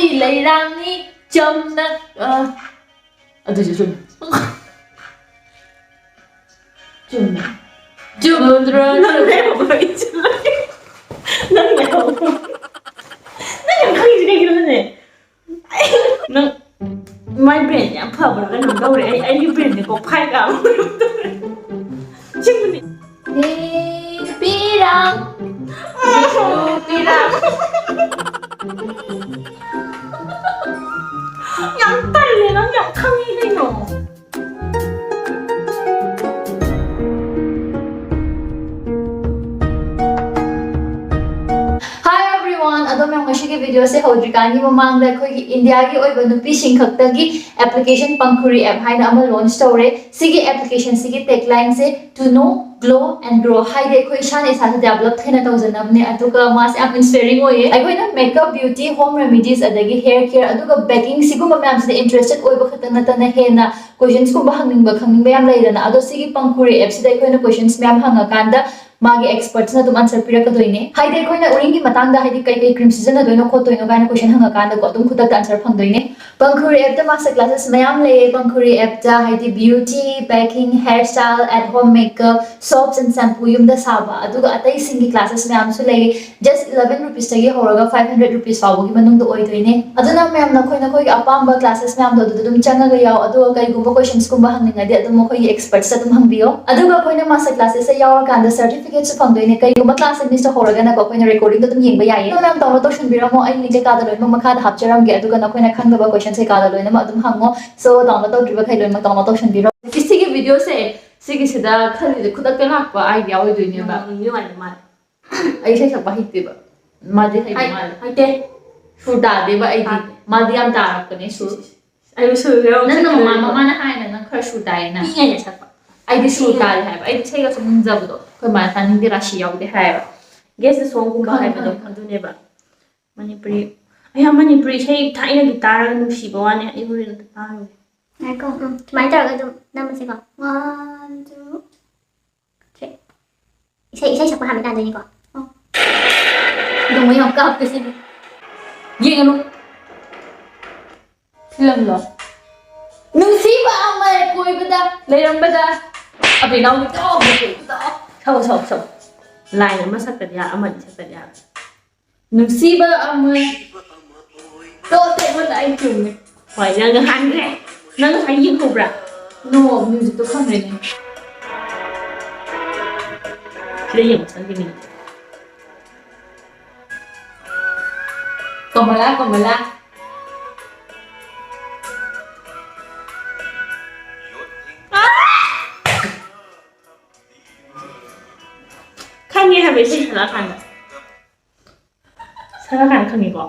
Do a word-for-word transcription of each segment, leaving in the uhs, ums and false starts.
ꯂꯩꯔꯥꯡꯅꯤ ꯆꯝꯅ, ꯑ, ꯑꯗꯨꯁꯨ ꯆꯨꯝꯃꯤ꯫ ꯆꯨꯝꯃꯤ꯫ ꯆꯨꯝꯗ꯭ꯔꯣ? ꯅꯪ ꯂꯩꯍꯧꯕ꯭ꯔꯣ? ꯑꯩ ꯆꯨꯝꯃꯤ꯫ ꯅꯪ ꯂꯩꯍꯧꯕ꯭ꯔꯣ? ꯅꯪ ꯌꯥꯝ ꯈꯪꯉꯤꯁꯦ ꯀꯩꯒꯤꯅꯣꯅꯦ? ꯅꯪ, my brain ꯌꯥꯝ ꯐꯕ꯭ꯔꯥ ꯀꯩꯅꯣꯝ ꯇꯧꯔꯦ꯫ ꯑꯩ, ꯑꯩꯒꯤ brain ꯁꯦ ꯀꯣꯛꯐꯥꯏ ꯀꯥꯕ ꯀꯩꯅꯣꯝ ꯇꯧꯔꯦ꯫ ꯑꯁꯦꯡꯕꯅꯦ꯫ ꯅꯨꯄꯤꯔꯥꯡ꯫ ꯅꯨꯄꯤꯔꯥꯡ꯫ ꯌꯥꯝ ꯇꯜꯂꯦ, ꯅꯪ ꯌꯥꯝ ꯈꯪꯉꯤ ꯀꯩꯅꯣ꯫ Hi everyone! ꯑꯗꯣ ꯃꯌꯥꯝ, ꯉꯁꯤꯒꯤ video ꯁꯦ ꯍꯧꯗ꯭ꯔꯤꯀꯥꯟꯒꯤ ꯃꯃꯥꯡꯗ ꯑꯩꯈꯣꯏꯒꯤ ꯏꯟꯗꯤꯌꯥꯒꯤ ꯑꯣꯏꯕ ꯅꯨꯄꯤꯁꯤꯡ ꯈꯛꯇꯒꯤ application ꯄꯪꯈꯨꯔꯤ app ꯍꯥꯏꯅ ꯑꯃ launch ꯇꯧꯔꯦ꯫ ꯁꯤꯒꯤ application ꯁꯤꯒꯤ tagline say "To know, glow and grow"꯫ ꯍꯥꯏꯗꯤ ꯑꯩꯈꯣꯏ ꯏꯁꯥꯅ ꯏꯁꯥꯁꯦ develop ꯍꯦꯟꯅ ꯇꯧꯖꯅꯕꯅꯦ꯫ ꯑꯗꯨꯒ ꯃꯥꯁꯦ ꯌꯥꯝ inspiring ꯑꯣꯏꯌꯦ꯫ ꯑꯩꯈꯣꯏꯅ makeup, beauty, home remedies, ꯑꯗꯒꯤ hair care, ꯑꯗꯨꯒ baking, ꯁꯤꯒꯨꯝꯕ ꯃꯌꯥꯝꯁꯤꯗ interested ꯑꯣꯏꯕ ꯈꯛꯇ ꯅꯠꯇꯅ ꯍꯦꯟꯅ questions ꯀꯨꯝꯕ ꯍꯪꯅꯤꯡꯕ, ꯈꯪꯅꯤꯡꯕ ꯌꯥꯝ ꯂꯩꯗꯅ꯫ ꯑꯗꯣ ꯁꯤꯒꯤ ꯄꯪꯈꯨꯔꯤ app ꯁꯤꯗ ꯑꯩꯈꯣꯏꯅ questions ꯃꯌꯥꯝ ꯍꯪꯉꯀꯥꯟꯗ ꯃꯥꯒꯤ expert ꯁꯤꯅ ꯑꯗꯨꯝ answer ꯄꯤꯔꯛꯀꯗꯣꯏꯅꯦ꯫ ꯍꯥꯏꯗꯤ ꯑꯩꯈꯣꯏꯅ ꯎꯔꯤꯡꯒꯤ ꯃꯇꯥꯡꯗ, ꯍꯥꯏꯗꯤ ꯀꯩ ꯀꯩ cream ꯁꯤꯖꯤꯟꯅꯗꯣꯏꯅꯣ ꯈꯣꯠꯇꯣꯏꯅꯣ ꯀꯥꯏꯅ question ꯍꯪꯉꯀꯥꯟꯗꯀꯣ, ꯑꯗꯨꯝ ꯈꯨꯗꯛꯇ answer ꯐꯪꯗꯣꯏꯅꯦ꯫ ꯄꯪꯈꯨꯔꯤ app ꯇ master classes ꯃꯌꯥꯝ ꯂꯩꯌꯦ꯫ ꯄꯪꯈꯨꯔꯤ app ꯇ ꯍꯥꯏꯗꯤ beauty, baking, hair style, at home makeup, soaps and shampoo, ꯌꯨꯝꯗ ꯁꯥꯕ, ꯑꯗꯨꯒ ꯑꯇꯩꯁꯤꯡꯒꯤ classes ꯃꯌꯥꯝꯁꯨ ꯂꯩ꯫ Just eleven rupees ꯇꯒꯤ ꯍꯧꯔꯒ five hundred rupees ꯐꯥꯎꯕꯒꯤ ꯃꯅꯨꯡꯗ ꯑꯣꯏꯗꯣꯏꯅꯦ꯫ ꯑꯗꯨꯅ ꯃꯌꯥꯝ, ꯅꯈꯣꯏ ꯅꯈꯣꯏꯒꯤ ꯑꯄꯥꯝꯕ classes ꯃꯌꯥꯝꯗꯣ ꯑꯗꯨꯗ ꯑꯗꯨꯝ ꯆꯪꯉꯒ ꯌꯥꯎ, ꯑꯗꯨꯒ ꯀꯩꯒꯨꯝꯕ questions ꯀꯨꯝꯕ ꯍꯪꯅꯤꯡꯉꯗꯤ ꯑꯗꯨꯝ ꯃꯈꯣꯏꯒꯤ experts ꯇ ꯑꯗꯨꯝ ꯍꯪꯕꯤꯌꯣ꯫ ꯑꯗꯨꯒ ꯑꯩꯈꯣꯏꯅ master classes ꯁꯦ ꯌꯥꯎꯔꯀꯥꯟꯗ certificate ꯁꯨ ꯐꯪꯗꯣꯏꯅꯦ꯫ ꯀꯩꯒꯨꯝꯕ class ꯁꯦ miss ꯇꯧꯍꯧꯔꯒꯅꯀꯣ, ꯑꯩꯈꯣꯏꯅ recording ꯗ ꯑꯗꯨꯝ ꯌꯦꯡꯕ ꯌꯥꯏꯌꯦ꯫ ꯑꯗꯣ ꯃꯌꯥꯝ download ꯇꯧꯁꯟꯕꯤꯔꯝꯃꯣ, ꯑꯩ link ꯀꯩꯀꯥꯗ ꯂꯣꯏꯅꯃꯛ ꯃꯈꯥꯗ ꯍꯥꯞꯆꯔꯝꯒꯦ, ꯑꯗꯨꯒ ꯅꯈꯣꯏꯅ ꯈꯪꯗꯕ questions ꯀꯩꯀꯥꯗꯣ ꯂꯣꯏꯅꯃꯛ ꯑꯗꯨꯝ ꯍꯪꯉꯣ꯫ So download ꯇꯧꯗ꯭ꯔꯤꯕꯈꯩ ꯂꯣꯏꯅꯃꯛ download ꯇꯧꯁꯟꯕꯤꯔꯣ꯫ ꯁꯤꯒꯤ video ꯁꯦ, ꯁꯤꯒꯤꯁꯤꯗ ꯈꯜꯂꯤꯁꯦ ꯈꯨꯗꯛꯇ ꯂꯥꯛꯄ idea ꯑꯣꯏꯗꯣꯏꯅꯦꯕ꯫ ꯅꯨꯡꯗꯤ ꯅꯨꯡꯉꯥꯏꯕ ꯃꯥꯜꯂꯦ꯫ ꯑꯩ ꯏꯁꯩ ꯁꯛꯄ ꯍꯩꯇꯦꯕ꯫ ꯃꯥꯗꯤ ꯍꯩꯕ ꯍꯩ-, ꯃꯥꯜꯂꯦ꯫ ꯍꯩꯇꯦ꯫ ꯁꯨꯔ ꯇꯥꯗꯦꯕ ꯑꯩꯗꯤ꯫ ꯇꯥꯗꯦ꯫ ꯃꯥꯗꯤ ꯌꯥꯝ ꯇꯥꯔꯛꯄꯅꯦ ꯁꯨꯔ꯫ ꯑꯩꯁꯨ ꯁꯨꯔ ꯌꯥꯎꯔ ꯅꯪꯅ ꯆꯠꯀꯗꯣꯏꯅꯦ꯫ ꯃꯃꯥ-, ꯃꯃꯥꯅ ꯍꯥꯏꯅ ꯅꯪ ꯈꯔ ꯁꯨꯔ ꯇꯥꯏꯌꯦꯅ꯫ ꯄꯤꯛꯏꯉꯩꯗ ꯁꯛꯄ꯫ ꯑꯩꯗꯤ ꯁꯨꯔ ꯄꯤꯛꯏꯉꯩ꯫ ꯇꯥꯗꯦ ꯍꯥꯏꯕ꯫ ꯑꯩꯗꯤ ꯏꯁꯩꯒ ꯁꯨꯝ ꯉꯪꯖꯕꯗꯣ ꯑꯩꯈꯣꯏ ꯃꯥꯅ ꯇꯥꯅꯤꯡꯗꯦ, ꯔꯥꯁꯤ ꯌꯥꯎꯗꯦ ꯍꯥꯏꯌꯦꯕ꯫ Guess the song ꯒꯨꯝꯕ ꯈꯪꯉꯦ, ꯍꯥꯏꯕꯗꯣ ꯈꯪꯉꯦ꯫ ꯑꯗꯨꯅꯦꯕ꯫ ꯃꯅꯤꯄꯨꯔꯤ, ꯑꯩꯌꯥ, ꯃꯅꯤꯄꯨꯔꯤ ꯏꯁꯩ ꯊꯥꯏꯅꯒꯤ ꯇꯥꯔꯒ ꯅꯨꯡꯁꯤꯕ ꯋꯥꯅꯤ, ꯑꯩ ꯍꯣꯔꯦꯟ ꯑꯝꯇ ꯇꯥꯔꯨꯒꯦ꯫ ꯉꯥꯏꯈꯣ, ꯎꯝ, ꯁꯨꯃꯥꯏꯅ ꯇꯧꯔꯒ ꯑꯗꯨꯝ ꯅꯝꯃꯁꯤꯀꯣ꯫ One, two, three. ꯏꯁꯩ, ꯏꯁꯩ ꯁꯛꯄ ꯍꯥꯟꯅ ꯇꯥꯗꯣꯏꯅꯤꯀꯣ꯫ ꯑꯣ꯫ ꯑꯗꯨꯝ ꯃꯣꯏ ꯌꯥꯝ ꯀꯥꯞꯄꯁꯤꯗꯤ꯫ ꯌꯦꯡꯉꯅꯨ꯫ ꯐꯤꯂꯝꯗꯣ꯫ ꯅꯨꯡꯁꯤꯕ ꯑꯃ ꯀꯣꯏꯕꯗ ꯂꯩꯔꯝꯕꯗ ꯑꯕꯦꯅꯥꯎꯒꯤ ꯇꯧꯕ ꯀꯣꯏꯕꯗꯣ꯫ ꯁꯛꯑꯣ, ꯁꯛꯑꯣ, ꯁꯛꯑꯣ꯫ ꯂꯥꯏꯟ ꯑꯃ ꯁꯛꯇꯗꯤ ꯌꯥꯔ, ꯑꯃꯅꯤ ꯁꯛꯇꯗꯤ ꯌꯥꯔ꯫ ꯅꯨꯡꯁꯤꯕ ꯑꯃ꯫ ꯇꯣ, ꯇꯣ, ꯑꯩꯉꯣꯟꯗ ꯑꯩ ꯆꯨꯝꯃꯦ꯫ ꯍꯣꯏ, ꯅꯪ ꯍꯥꯟꯈ꯭ꯔꯦ꯫ ꯅꯪ ꯉꯁꯥꯏ ꯌꯦꯡꯍꯧꯕ꯭ꯔꯥ? ꯅꯣ, ꯃ꯭ꯌꯨꯖꯤꯛꯇꯣ ꯈꯪꯗ꯭ꯔꯦꯅꯦ꯫ ꯁꯤꯗ ꯌꯦꯡꯉꯣ, ꯅꯪꯒꯤ ꯃꯤꯡ꯫ ꯀꯃꯂꯥ, ꯀꯃꯂꯥ꯫ ꯈꯪꯉꯦ ꯍꯥꯏꯕ, ꯏꯁꯩ ꯁꯛꯂꯛꯑꯀꯥꯟꯗ꯫ ꯁꯛꯂꯛꯑꯀꯥꯟꯗ ꯈꯪꯉꯤꯀꯣ?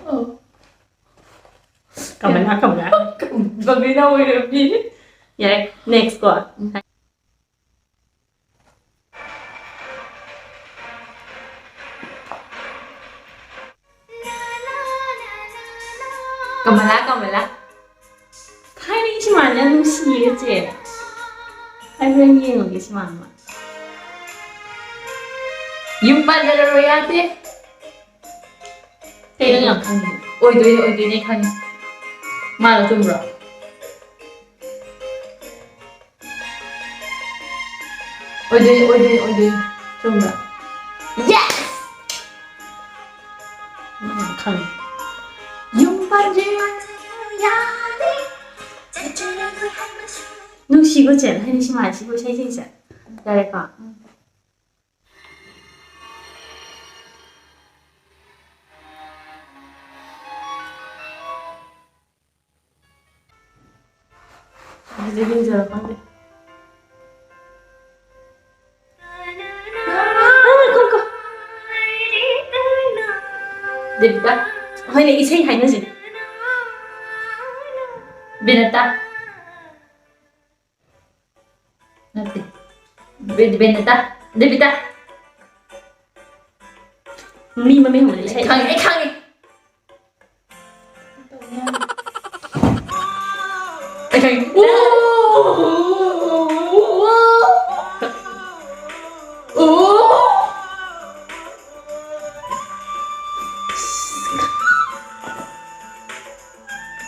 ꯑꯧ꯫ ꯀꯃꯂꯥ, ꯀꯃꯂꯥ꯫ ꯕꯕꯤꯅꯥ ꯑꯣꯏꯔꯝꯃꯤ꯫ ꯌꯥꯔꯦ, next ꯀꯣ꯫ ꯎꯝ꯫ ꯀꯃꯂꯥ, ꯀꯃꯂꯥ꯫ ꯊꯥꯏꯅꯒꯤ ꯁꯤꯃꯥꯁꯦ ꯌꯥꯝ ꯅꯨꯡꯁꯤꯌꯦ, ꯆꯦ꯫ ꯑꯩ ꯍꯣꯔꯦꯟ ꯌꯦꯡꯉꯒꯦ ꯁꯤꯃꯥꯗꯣ꯫ ꯌꯨꯝ ꯄꯥꯟꯖꯔꯔꯣꯏ ꯌꯥꯗꯦ꯫ ꯀꯩꯅꯣ ꯌꯥꯝ ꯈꯪꯉꯦ꯫ ꯑꯣꯏꯗꯣꯏꯅꯦ, ꯑꯣꯏꯗꯣꯏꯅꯦ ꯈꯪꯉꯦ꯫ ꯃꯥꯅ ꯆꯨꯝꯕ꯭ꯔꯣ? ꯑꯣꯏꯗꯣꯏꯅꯦ, ꯑꯣꯏꯗꯣꯏꯅꯦ, ꯑꯣꯏꯗꯣꯏꯅꯦ꯫ ꯆꯨꯝꯕ꯭ꯔꯥ? Yes! ꯅꯪ ꯌꯥꯝ ꯈꯪꯉꯦ꯫ ꯌꯨꯝ ꯄꯥꯟꯗ꯭ꯔꯤ ꯌꯥꯗꯦ꯫ ꯅꯨꯡꯁꯤꯕ ꯆꯦꯟ ꯍꯥꯏꯅ ꯁꯤꯃꯥꯁꯤꯕꯨ ꯏꯁꯩꯁꯤꯡꯁꯦ꯫ ꯌꯥꯔꯦꯀꯣ? ꯍꯧꯖꯤꯛ ꯌꯦꯡꯖꯔꯣ ꯈꯪꯗꯦ꯫ ꯗꯦꯕꯤꯀꯥ, ꯍꯣꯏꯅꯦ, ꯏꯁꯩ ꯍꯥꯏꯅꯁꯦ꯫ ꯕꯤꯅꯇꯥ꯫ ꯅꯠꯇꯦ꯫ ꯕꯦ-, ꯕꯦꯅꯦꯇꯥ꯫ ꯗꯦꯕꯤꯇꯥ꯫ ꯃꯤ ꯃꯃꯤꯡ ꯍꯪꯕꯗ ꯏꯁꯩ ꯈꯪꯉꯦ, ꯑꯩ ꯈꯪꯉꯦ꯫ ꯑꯩ ꯈꯪꯉꯦ꯫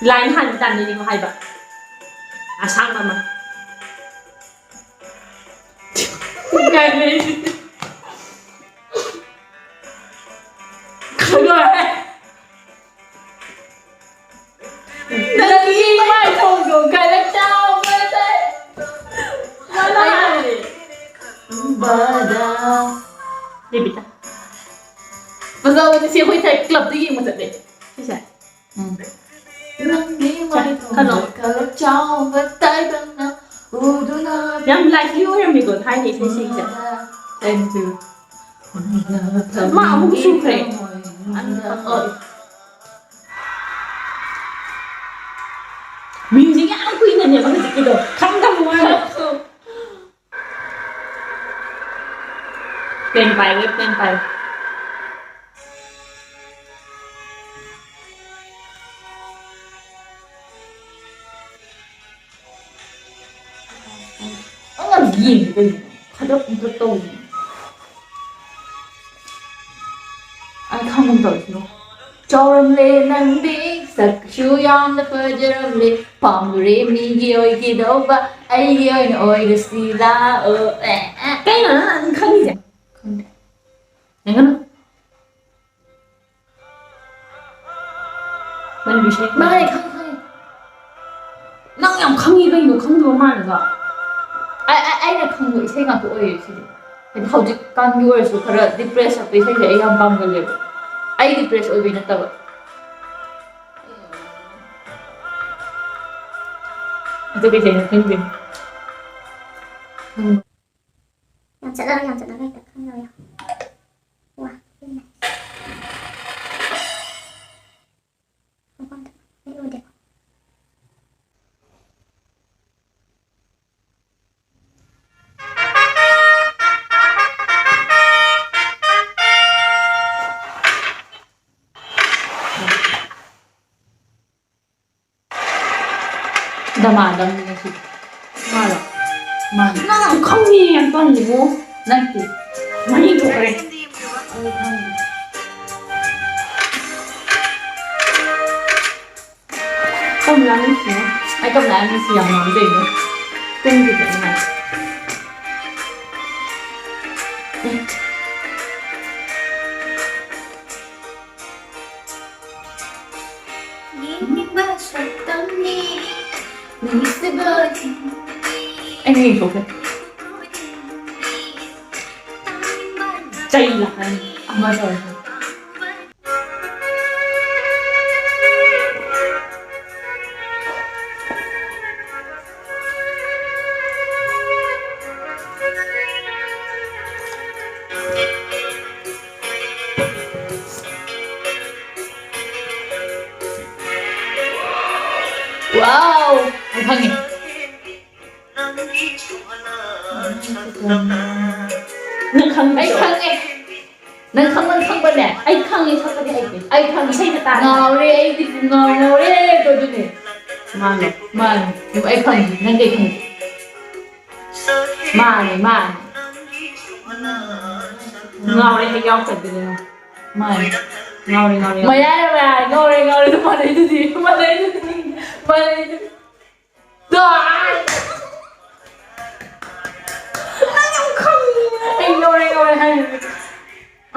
ꯂꯥꯏꯟ ꯍꯥꯟꯅ ꯇꯥꯟꯅꯅꯤꯀꯣ ꯍꯥꯏꯕ꯫ ꯑꯁꯥꯡꯕ ꯑꯃ꯫ ꯀꯥꯏꯗꯩ? ꯂꯣꯏꯔꯦ꯫ ꯅꯪꯒꯤ ꯃꯥꯏꯊꯣꯡꯗꯣ ꯈꯔ ꯆꯥꯎꯕ ꯇꯥꯏ꯫ ꯕꯗꯥ꯫ ꯕꯦꯕꯤꯇꯥ꯫ ꯐꯖꯕꯅꯤ ꯁꯤ ꯑꯩꯈꯣꯏ ꯊꯥꯏ ꯀ꯭ꯂꯕꯇ ꯌꯦꯡꯕ ꯆꯠꯂꯦ꯫ ꯁꯤꯁꯦ꯫ ꯎꯝ꯫ ꯅꯪꯒꯤ ꯃꯥꯏꯊꯣꯡꯗꯣ ꯈꯜꯂꯣ꯫ ꯈꯔ ꯆꯥꯎꯕ ꯇꯥꯏꯕꯪꯅ ꯎꯗꯨꯅ ꯌꯥꯝ lively ꯑꯣꯏꯔꯝꯃꯤꯀꯣ ꯊꯥꯏꯅ ꯏꯁꯩꯁꯤꯡꯁꯦ꯫ Thank you꯫ ꯃꯥ ꯑꯃꯨꯛ ꯁꯨꯈ꯭ꯔꯦ꯫ ꯑꯣ꯫ Music ꯌꯥꯝ ꯀꯨꯏꯅꯅꯦꯕ ꯍꯧꯖꯤꯛꯀꯤꯗꯣ꯫ ꯈꯪꯗꯕ ꯋꯥꯅꯦ꯫ Pen ꯄꯥꯏꯔꯦ, pen ꯄꯥꯏꯔꯦ꯫ ꯑꯉꯥꯡ ꯌꯦꯡꯉꯤ ꯀꯩꯅꯣ? ꯈꯗ꯭ꯔꯛ ꯈꯗ꯭ꯔꯛ ꯇꯧꯔꯤ꯫ ꯑꯩ ꯈꯪꯒꯨꯝ ꯇꯧꯔꯤꯁꯤꯕꯣ꯫ ꯆꯥꯎꯔꯝꯂꯦ ꯅꯪꯗꯤ, ꯁꯛꯁꯨ ꯌꯥꯝꯅ ꯐꯖꯔꯝꯂꯦ, ꯄꯥꯝꯂꯨꯔꯦ ꯃꯤꯒꯤ ꯑꯣꯏꯈꯤꯗꯧꯕ, ꯑꯩꯒꯤ ꯑꯣꯏꯅ ꯑꯣꯏꯔꯁꯤ ꯂꯥꯛꯑꯣ꯫ ꯑꯦ, ꯑꯦ꯫ ꯀꯩꯅꯣ ꯅꯪ ꯑꯗꯨꯝ ꯈꯪꯉꯤꯁꯦ? ꯈꯪꯗꯦ꯫ ꯌꯦꯡꯉꯅꯨ꯫ ꯅꯪ ꯕꯤꯁꯦ ꯃꯥꯅꯦ, ꯈꯪꯉꯦ, ꯈꯪꯉꯦ꯫ ꯅꯪ ꯌꯥꯝ ꯈꯪꯉꯤ ꯀꯩꯅꯣ, ꯈꯪꯗꯕ ꯃꯥꯜꯂꯒ꯫ ꯑꯩ, ꯑꯩ, ꯑꯩꯅ ꯈꯪꯕ ꯏꯁꯩ ꯉꯥꯛꯇ ꯑꯣꯏꯌꯦ ꯁꯤꯗꯤ꯫ ꯍꯥꯏꯗꯤ ꯍꯧꯖꯤꯛꯀꯥꯟꯒꯤ ꯑꯣꯏꯔꯁꯨ ꯈꯔ depress ꯆꯠꯄ ꯏꯁꯩꯁꯦ ꯑꯩ ꯌꯥꯝ ꯄꯥꯝꯒꯜꯂꯦꯕ꯫ ꯑꯩ depress ꯑꯣꯏꯕꯩ ꯅꯠꯇꯕ꯫ ꯑꯗꯨ ꯀꯩꯗꯩꯅꯣ ꯈꯪꯗꯦ꯫ ꯎꯝ꯫ ꯌꯥꯝ ꯆꯠꯂꯒ, ꯌꯥꯝ ꯆꯠꯂꯒ ꯍꯦꯛꯇ ꯈꯪꯗꯕ ꯌꯥꯝ꯫ ꯋꯥ꯫ ꯃꯐꯝꯗ ꯑꯩ ꯎꯗꯦ꯫ ꯗꯃꯥꯗꯝꯅꯦ ꯁꯤꯗꯤ꯫ ꯃꯥꯔꯣ? ꯃꯥꯅꯦ꯫ ꯅꯪ ꯌꯥꯝ ꯈꯪꯉꯦ, ꯌꯥꯝ ꯄꯪꯉꯤꯕꯣ꯫ ꯅꯠꯇꯦ꯫ ꯃꯍꯤ ꯊꯣꯛꯈ꯭ꯔꯦ꯫ ꯑꯩ ꯈꯪꯗꯦ꯫ ꯀꯃꯂꯥ ꯅꯨꯡꯁꯤꯌꯦ꯫ ꯑꯩ ꯀꯃꯂꯥ ꯌꯥꯝ ꯅꯨꯡꯁꯤ, ꯌꯥꯝ ꯉꯥꯎꯖꯩ꯫ ꯇꯨꯝꯈꯤꯒꯦ ꯑꯩ ꯉꯥꯏ꯫ ꯌꯦꯡꯅꯤꯡꯕ ꯁꯛꯇꯝꯅꯤ, ꯅꯨꯡꯁꯤꯕ ꯊꯤꯡꯂꯤ꯫ ꯑꯩꯅ ꯌꯦꯡꯊꯣꯛꯀꯦ꯫ ꯆꯩ ꯂꯥꯛꯀꯅꯤ ꯑꯃ ꯇꯧꯔꯁꯨ꯫ Wow! ꯑꯩ ꯈꯪꯉꯦ꯫ ꯅꯪ ꯈꯪꯕ꯭ꯔꯣ? ꯑꯩ ꯈꯪꯉꯦ꯫ ꯅꯪ ꯈꯪꯕ ꯈꯪꯕꯅꯦ? ꯑꯩ ꯈꯪꯉꯦ, ꯁꯛꯄꯗꯤ ꯍꯩꯇꯦ꯫ ꯑꯩ ꯈꯪꯉꯦ, ꯏꯁꯩꯗ ꯇꯥꯔꯦ꯫ ꯉꯥꯎꯔꯦ, ꯑꯩꯗꯤ ꯄꯨꯡꯉꯥꯎ ꯉꯥꯎꯔꯦ, ꯑꯗꯨꯅꯦ꯫ ꯃꯥꯅꯦ꯫ ꯃꯥꯅꯦ꯫ ꯑꯩ ꯈꯪꯉꯦ, ꯅꯪ ꯀꯩ ꯈꯪꯉꯤ? ꯃꯥꯅꯦ, ꯃꯥꯅꯦ꯫ ꯉꯥꯎꯔꯦ, ꯍꯦꯛ ꯌꯥꯎꯈ꯭ꯔꯗꯤꯅꯦ꯫ ꯃꯥꯅꯦ꯫ ꯉꯥꯎꯔꯦ, ꯉꯥꯎꯔꯦ, ꯉꯥꯎꯔꯦ꯫ ꯃꯌꯥꯏ, ꯃꯌꯥꯏ, ꯉꯥꯎꯔꯦ, ꯉꯥꯎꯔꯦ, ꯃꯥꯟꯅꯩꯗꯨꯗꯤ, ꯃꯥꯟꯅꯩꯗꯨꯗꯤ, ꯃꯥꯟꯅꯩꯗꯨꯗꯤ꯫ ꯗꯥꯏ! ꯅꯪ ꯌꯥꯝ ꯈꯪꯉꯤꯅꯦ꯫ ꯑꯩ ꯉꯥꯎꯔꯦ, ꯉꯥꯎꯔꯦ ꯍꯥꯏꯔꯤꯅꯦ꯫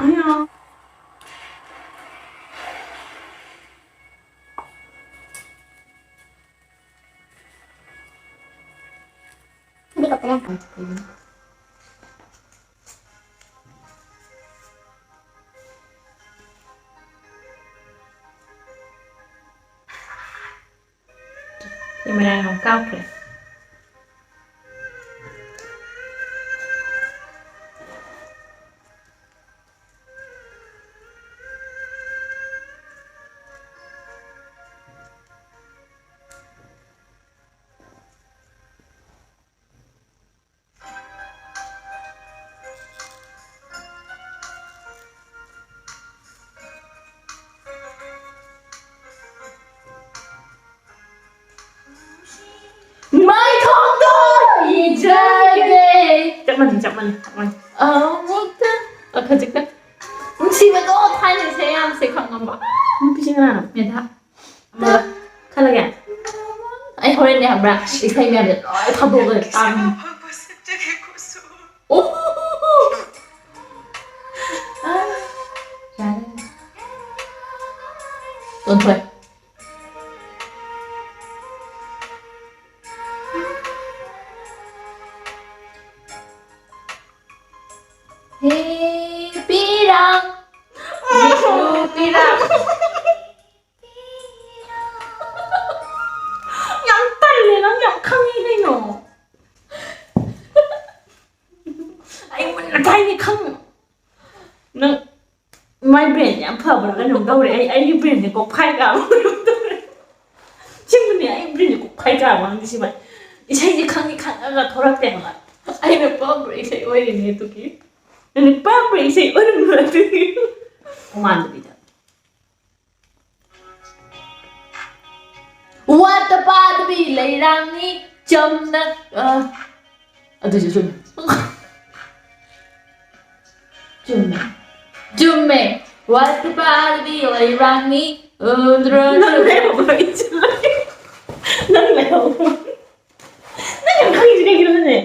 ꯑꯌꯥ꯫ ꯀꯦꯃꯦꯔꯥ ꯌꯥꯝ ꯀꯥꯞꯈ꯭ꯔꯦ꯫ ꯃꯥꯏꯊꯣꯡꯗꯣ ꯌꯦꯡꯖꯒꯦ꯫ ꯆꯞ ꯃꯥꯟꯅꯩ, ꯆꯞ ꯃꯥꯟꯅꯩ, ꯆꯞ ꯃꯥꯟꯅꯩ꯫ ꯑꯃꯨꯛꯇ꯫ ꯑ, ꯈꯖꯤꯛꯇ꯫ ꯅꯨꯡꯁꯤꯕꯗꯣ ꯊꯥꯏꯅ ꯏꯁꯩ ꯌꯥꯝ ꯁꯩꯈꯪꯉꯝꯕ꯫ ꯅꯨꯄꯤꯁꯦ ꯀꯅꯥꯅꯣ? ꯃꯦꯙꯥ꯫ ꯑꯃꯒ ꯈꯜꯂꯒꯦ꯫ ꯍꯣꯔꯦꯟꯅꯦ ꯈꯪꯕ꯭ꯔꯥ? ꯏꯁꯩ ꯃꯌꯥꯝꯁꯦ ꯂꯣꯏ ꯊꯥꯗꯣꯛꯑꯒ ꯇꯥꯡ꯫ ꯑꯣ! ꯑ, ꯌꯥꯔꯦ꯫ ꯑꯣꯟꯊꯣꯛꯑꯦ꯫ ꯍꯦ ꯄꯤꯔꯥꯡ, ꯄꯤꯔꯥꯡ꯫ ꯌꯥꯝ ꯇꯜꯂꯦ, ꯅꯪ ꯌꯥꯝ ꯈꯪꯉꯤ ꯀꯩꯅꯣ꯫ ꯑꯩ ꯃꯨꯟꯅ ꯇꯥꯏꯅꯦ ꯈꯪ-, ꯅꯪ ꯃꯥꯏ brain ꯌꯥꯝ ꯐꯕ꯭ꯔꯥ ꯀꯩꯅꯣꯝ ꯇꯧꯔꯦ꯫ ꯑꯩ, ꯑꯩꯒꯤ brain ꯁꯦ ꯀꯣꯛꯐꯥꯏ ꯀꯥꯕ ꯀꯩꯅꯣꯝ ꯇꯧꯔꯦ꯫ ꯑꯁꯦꯡꯕꯅꯦ, ꯑꯩ brain ꯁꯦ ꯀꯣꯛꯐꯥꯏ ꯀꯥꯕ ꯈꯪꯗꯦ ꯁꯤ ꯃꯥꯏ꯫ ꯏꯁꯩꯁꯦ ꯈꯪꯗꯤ ꯈꯪꯉꯒ ꯊꯣꯔꯛꯇꯦ ꯍꯥꯏꯕ꯫ ꯑꯩꯅ ꯄꯥꯝꯕ ꯏꯁꯩ ꯑꯣꯏꯔꯤꯅꯦ ꯑꯗꯨꯒꯤ꯫ ꯅꯪꯅ ꯄꯥꯝꯕ ꯏꯁꯩ ꯑꯣꯏꯔꯝꯕ ꯑꯗꯨꯒꯤ꯫ ꯃꯥꯟꯗꯕꯤꯗ꯫ ꯋꯥꯠꯇ ꯄꯥꯗꯕꯤ ꯂꯩꯔꯥꯡꯅꯤ ꯆꯝꯅ, ꯑ, ꯑꯗꯨꯁꯨ ꯆꯨꯝꯃꯦ꯫ ꯆꯨꯝꯃꯦ꯫ ꯆꯨꯝꯃꯦ꯫ ꯋꯥꯠꯇ ꯄꯥꯗꯕꯤ ꯂꯩꯔꯥꯡꯅꯤ꯫ ꯎꯗ꯭ꯔꯣ? ꯅꯪ ꯂꯩꯍꯧꯕ꯭ꯔꯣ? ꯏꯆꯦ ꯂꯩ-, ꯅꯪ ꯂꯩꯍꯧꯕ꯭ꯔꯣ? ꯅꯪ ꯌꯥꯝ ꯈꯪꯉꯤꯁꯦ ꯀꯩꯒꯤꯅꯣꯅꯦ?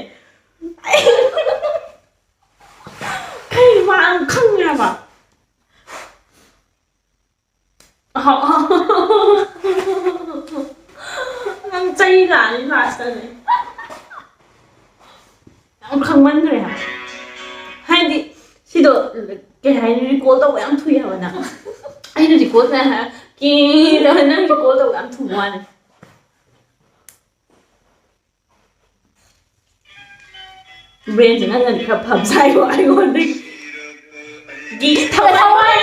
ꯀꯩ ꯃꯥ ꯌꯥꯝ ꯈꯪꯉꯦ ꯍꯥꯏꯕ? ꯑꯍꯥꯎ꯫ ꯅꯪ ꯆꯩ ꯂꯥꯛꯑꯅꯤ ꯂꯥꯁꯇꯅꯦ꯫ ꯌꯥꯝ ꯈꯪꯃꯟꯈ꯭ꯔꯦ ꯍꯥꯏꯕ꯫ ꯍꯥꯏꯗꯤ ꯁꯤꯗꯣ ꯀꯩ ꯍꯥꯏꯅꯤ, recall ꯇꯧꯕ ꯌꯥꯝ ꯊꯨꯏ ꯍꯥꯏꯕ ꯅꯪ꯫ ꯑꯩꯅ recall ꯇꯧ ꯍꯥꯏ-, ꯀꯦ ꯇꯧꯔ ꯅꯪ recall ꯇꯧꯕ ꯌꯥꯝ ꯊꯨꯕ ꯋꯥꯅꯤ꯫ Brain ꯁꯦ ꯅꯪꯅꯗꯤ ꯈꯔ ꯐꯕ ꯁꯥꯏꯀꯣ ꯑꯩꯉꯣꯟꯗꯒꯤ꯫ ꯒꯤ ꯊꯋꯥꯏ ꯋꯥꯏ-,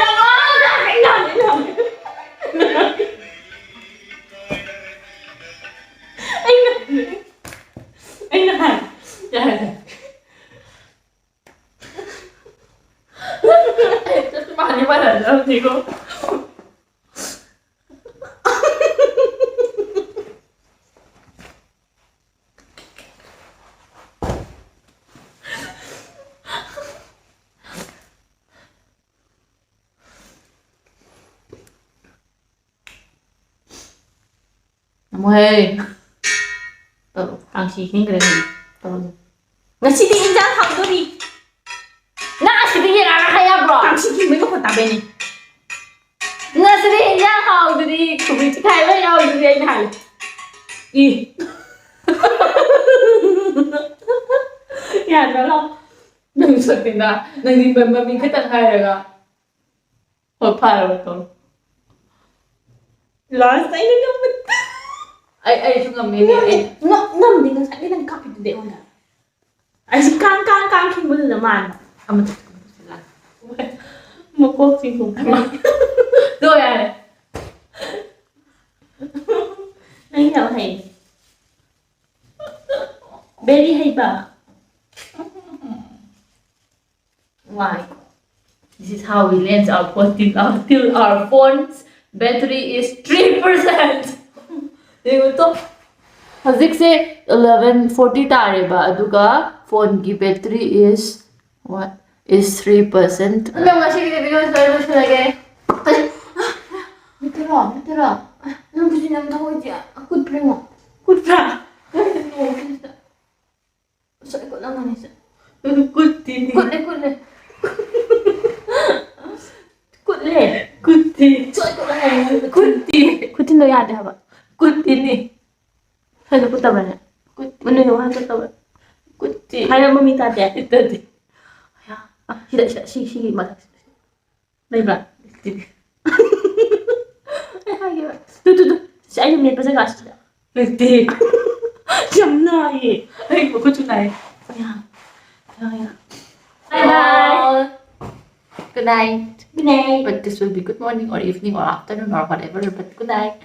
ꯑꯩꯅ, ꯑꯩꯅ ꯍꯥꯏ-, ꯌꯥꯔꯦ꯫ ꯃꯥꯅꯤ ꯃꯥꯟꯅꯗꯕꯅꯤꯀꯣ꯫ ꯉꯝꯃꯣꯍꯦ꯫ ꯇꯧꯔꯣ꯫ ꯀꯥꯡꯁꯤ ꯈꯤꯡꯈ꯭ꯔꯦ ꯀꯩꯅꯣ꯫ ꯇꯧꯔꯣ꯫ ꯉꯁꯤꯗꯤ ꯏꯟꯖꯥꯡ ꯍꯥꯎꯗꯣꯔꯤ꯫ ꯅꯪ ꯑꯁꯤꯗ ꯌꯦꯡꯉꯒ ꯍꯥꯏ ꯌꯥꯕ꯭ꯔꯣ? ꯀꯥꯡꯁꯤ ꯈꯤꯡꯕꯩ ꯃꯈꯣꯟ ꯇꯥꯕꯩꯅꯦ꯫ ꯉꯁꯤꯗꯤ ꯏꯟꯖꯥꯡ ꯍꯥꯎꯗꯣꯔꯤ, ꯈꯨꯕꯤ ꯆꯤꯈꯥꯏꯕ ꯌꯥꯎꯗꯣꯔꯤ ꯑꯩꯅ ꯍꯥꯏ꯫ ꯏ꯫ ꯌꯥꯗ꯭ꯔꯣ? ꯅꯪ ꯁꯛꯇꯤꯅ, ꯅꯪꯗꯤ ꯃ-, ꯃꯃꯤꯡ ꯈꯛꯇꯪ ꯍꯥꯏꯔꯒ꯫ ꯍꯣꯏ, ꯐꯔꯕ ꯇꯧꯔꯣ꯫ ꯂꯥꯁ ꯑꯩꯅ ꯉꯝꯕ꯫ ꯑꯩ, ꯑꯩꯁꯨ ꯉꯝꯃꯦꯅꯦ, ꯉꯝꯃꯦ꯫ ꯑꯩ ꯉꯝ-, ꯉꯝꯗꯦ, ꯉꯁꯥꯏꯗꯤ ꯅꯪ ꯀꯥꯞꯄꯤꯗꯨꯗꯤ ꯑꯩꯉꯣꯟꯗ꯫ ꯑꯩꯁꯨ ꯀꯥꯡ, ꯀꯥꯡ, ꯀꯥꯡ ꯈꯤꯡꯕꯗꯨꯗ ꯃꯥꯟꯕ꯫ ꯑꯃ ꯃꯀꯣꯛ ꯆꯤꯡꯊꯣꯛꯈ꯭ꯔꯦ꯫ ꯇꯣ ꯌꯥꯔꯦ꯫ ꯅꯪ ꯌꯥꯝ ꯍꯩ꯫ Very ꯍꯩꯕ꯫ Why? This is how we lens our phone till our, till our phone's battery is three percent. ꯌꯦꯡꯉꯨ ꯇꯣ꯫ ꯍꯧꯖꯤꯛꯁꯦ eleven forty ꯇꯥꯔꯦꯕ, ꯑꯗꯨꯒ phoneꯒꯤ battery is what? Is three percent. ꯑꯗꯣ ꯉꯁꯤꯒꯤꯗꯤ video ꯁꯤꯗ ꯂꯣꯏꯁꯤꯜꯂꯒꯦ꯫ ꯅꯠꯇꯔꯣ, ꯅꯠꯇꯔꯣ? ꯅꯪ ꯈꯨꯖꯤꯟ ꯌꯥꯝ ꯊꯧꯏꯁꯦ꯫ ꯀꯨꯠꯄ꯭ꯔꯥ ꯌꯦꯡꯉꯣ꯫ ꯀꯨꯠꯄ꯭ꯔꯥ? ꯀꯨꯠꯄ꯭ꯔꯥ? ꯁꯣꯏ ꯀꯨꯠꯂꯝꯃꯅꯤ ꯁꯦ꯫ ꯀꯨꯠꯇꯤꯅꯤ꯫ ꯀꯨꯠꯂꯦ, ꯀꯨꯠꯂꯦ꯫ ꯀꯨꯠꯂꯦ꯫ ꯀꯨꯠꯇꯤ꯫ ꯁꯣꯏ ꯀꯨꯠꯂꯝꯃꯅꯤ꯫ ꯀꯨꯠꯇꯤ꯫ ꯈꯨꯠꯇꯤꯟꯗꯣ ꯌꯥꯗꯦ ꯍꯥꯏꯕ꯫ ꯀꯨꯠꯇꯤꯅꯤ꯫ ꯁ꯭ꯋꯥꯏꯗ ꯀꯨꯠꯇꯕ꯭ꯔꯅꯦ? ꯀꯨꯠꯇꯤ꯫ ꯃꯅꯨꯡꯗ ꯋꯥ ꯀꯨꯠꯇꯕ꯭ꯔꯥ? ꯀꯨꯠꯇꯤ꯫ ꯍꯥꯏꯔꯝꯕ ꯃꯤ ꯇꯥꯗꯦ? ꯇꯥꯗꯦ꯫ ꯑꯌꯥ꯫ ꯑ, ꯁꯤꯗ, ꯁꯤꯗ, ꯁꯤ, ꯁꯤꯒꯤ ꯃꯊꯛꯁꯤꯗ꯫ ꯂꯩꯕ꯭ꯔꯥ? ꯂꯩꯇꯦ꯫ ꯑꯩ ꯍꯥꯏꯒꯦꯕ꯫ Two, two, two. ꯁꯤ ꯑꯩꯅ ꯃꯦꯠꯄ ꯖꯒꯥꯁꯤꯗ꯫ ꯂꯩꯇꯦ꯫ ꯌꯥꯝ ꯅꯥꯏꯌꯦ꯫ ꯑꯩ ꯃꯈꯨꯠꯁꯨ ꯅꯥꯏ꯫ ꯑꯌꯥ꯫ ꯑꯌꯥ, ꯑꯌꯥ꯫ Bye bye. Good night. Good night. But this will be good morning or evening or afternoon or whatever, but good night.